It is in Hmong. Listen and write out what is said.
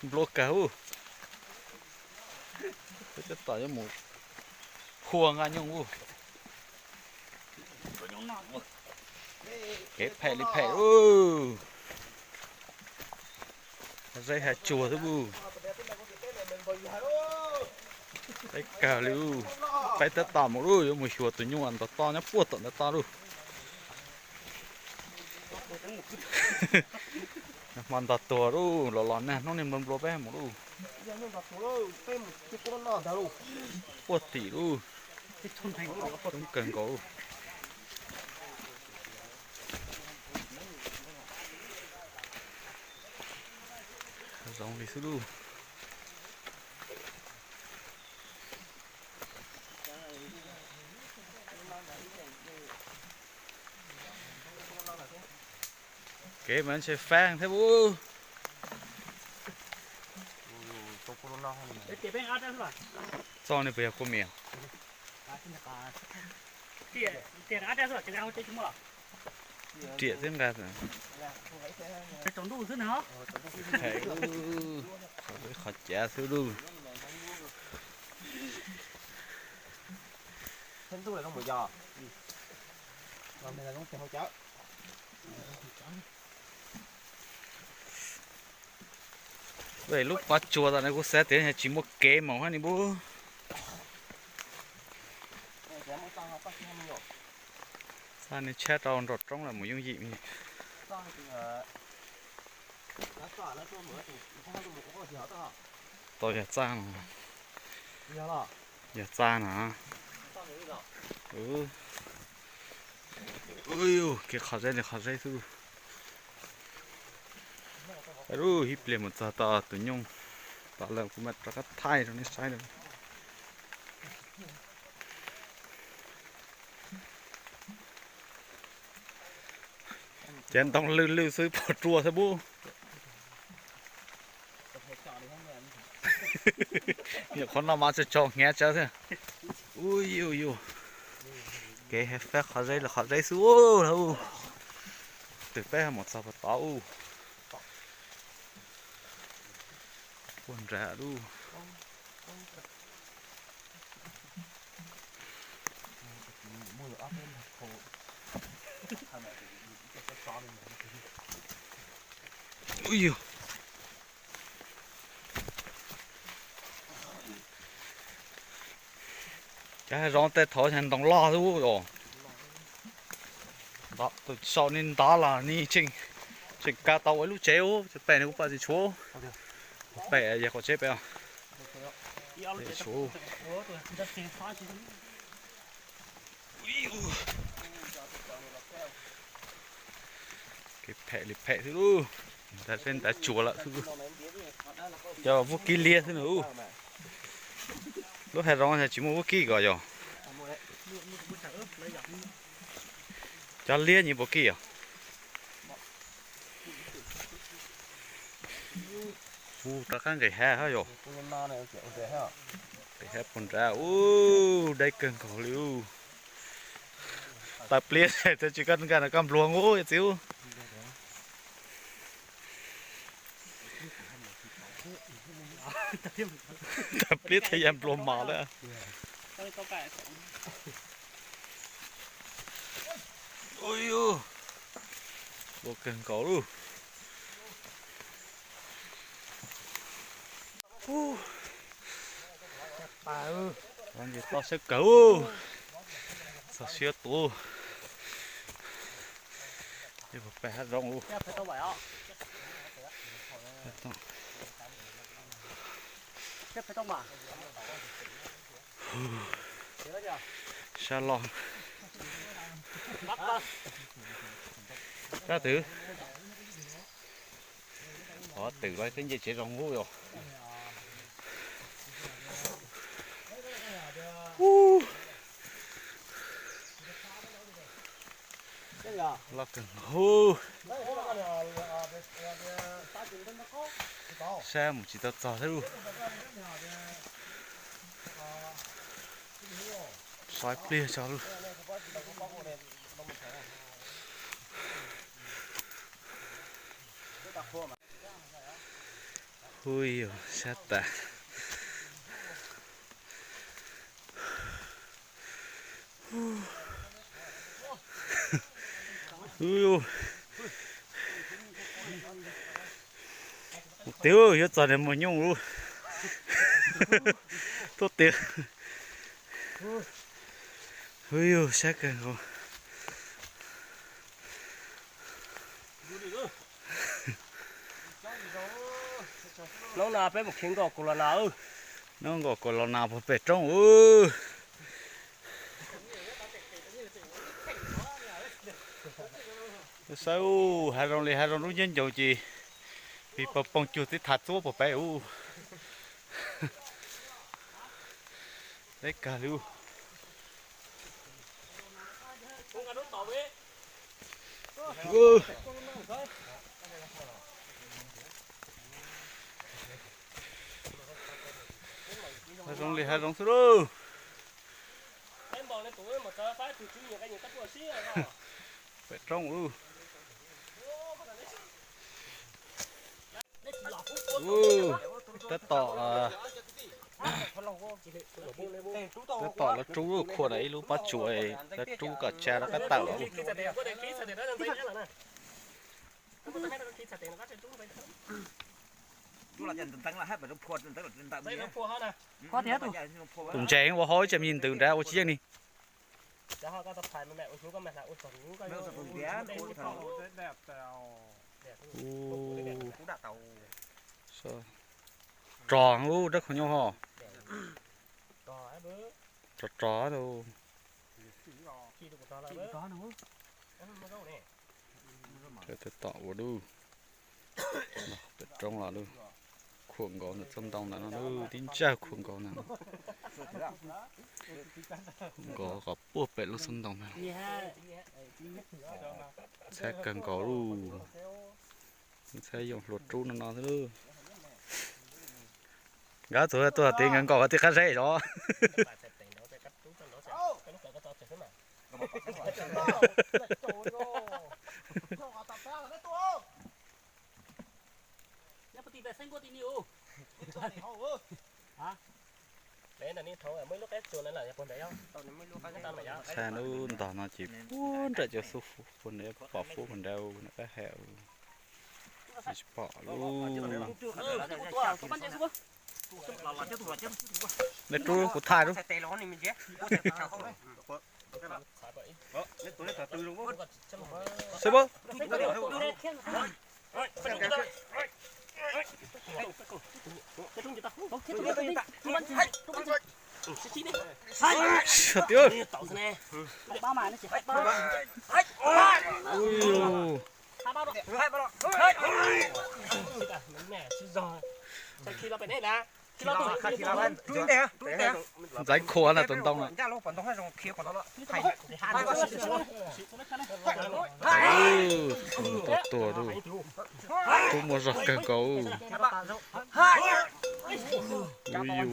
Nplua kawg ub. Peb tab tom yuav mus hua nqa nyooj ub. Kev phem li phem ub. Zeb hav tsuag xwb ub. Peb kawg li ub. Peb tab tom mus ub, yuav mus xyuas tus nyuj ntog toj nyob puag tom ntawd toj ub. Hmo ntog tuag ub, los los nag hnub niag nplua nplua peb mus ub. Puag tim ub. Coob kawg nkaus ub. Zoo li xwb ub. Kev mas ntshe fab thiab ub. Txoj no puas yog kua mis? Riam twb nqa. Qhov cav xwb lauj. Lub pov tsuas tom no kuv xav tias tsis muaj kev mus hab ni pub. Txaj ni tshab rau nram roob los mus yooj yim. Tau yog txaj no. Yog txaj no. Kev qhov zeb li qhov zeb xwb. Ib pliag mus txog tom tus nyooj tom lawm kuv mam rov qab thaij rau nej saib lawm. Ces ntoo lwj lwj xwb pog rua xwb pub. Nyuam qhuav noj mov tso tso hnyav tsawv thiab. Ub yus yus, kev fab qhov zeb los qhov zeb xwb ub. Twb peb mus txog puag tod ub. Puag nrad lub. Ub yus. Cov hav zoov tej thaum ntoo loj xwb os. Tus sau ni ntov los ni tseem kav tau ua ib lub tsev ub, pem no kuv pom tsis tshuav. Pem yog qhov tsev pem. Kev phem li phem xwb lauj. Ntav zeb ntav tsuas lawm xwb. Cov vaub kib liab xwb nws ub. Lub hav zoov tsis muaj vaub kib ko yog. Cov liab nyias puas kib os? Ub, rov qab nqis hav hab yom. Nqis hav puag nrad ub, deb kawg nkaus li ub. Tawm pliab tsis koj nkag no koj npluag nkuj txiv ub. Tawm pliab txhaj ya npluag mos lawm. Ua kawg nkaus lub. Toj siab kawg. Txog siab tus. Pem hav zoov. Sab loj. Sab twg? Qhov twm los twb nce tsev zoo ub yom. Loj kawg nkaus. Sab mus tsis tau txog thiab lauj. Sab pliag tso lauj. Ui yus, sab tas. Mus twg yuav txog niag Muas Nyooj lub tuaj twg. Ub yus, sab kawg nkaus. Hnub no peb mus khi nkoj kaus los nas. Hnub nkoj kaus los nas puag pem roob ub. Saib ub, hav zoov li hav zoov lub ncooj ncoos ces pis pog poog cuag tib thav txuab puag pem ub. Deb kawg li ub. Hav zoov li hav zoov xwb lauj. Pem roob ub. Ub, tab tom, tab tom lawv rub khua ntawm ib lub pob tsuas, lawv rub kom tsa rov qab tawm los. Tus ntses ua hauv ib tsam me ntws nrad ua tsis yeej ni. Rog ub, dab qhua nyob ho. Rog rog. Tab tom ua dub. Pem roob los lub khuam nkaus ntawm tsob ntoo ntawd no, tib ntsaj khuam nkaus ntawd no. Nkaus kom puag pem lub tsob ntoo ntawd. Ntxhab kawg nkaus lauj. Ntxhab yoom hlua rub no no xwb lauj. Nkawd txog tuaj tias nkawd nkaus tias qab zeb zov. Txhab lub ntog no ces puag nram cov xub puag nram pom fub puag nrad nram qab ha. Tsis pom lauj. Nej rub kuv thaij rub. Seb pab. Tiag. Ntxaiv khua na tus ntoo na. Tuag tuag, kub muaj zog kawg nkaus. Ub yus.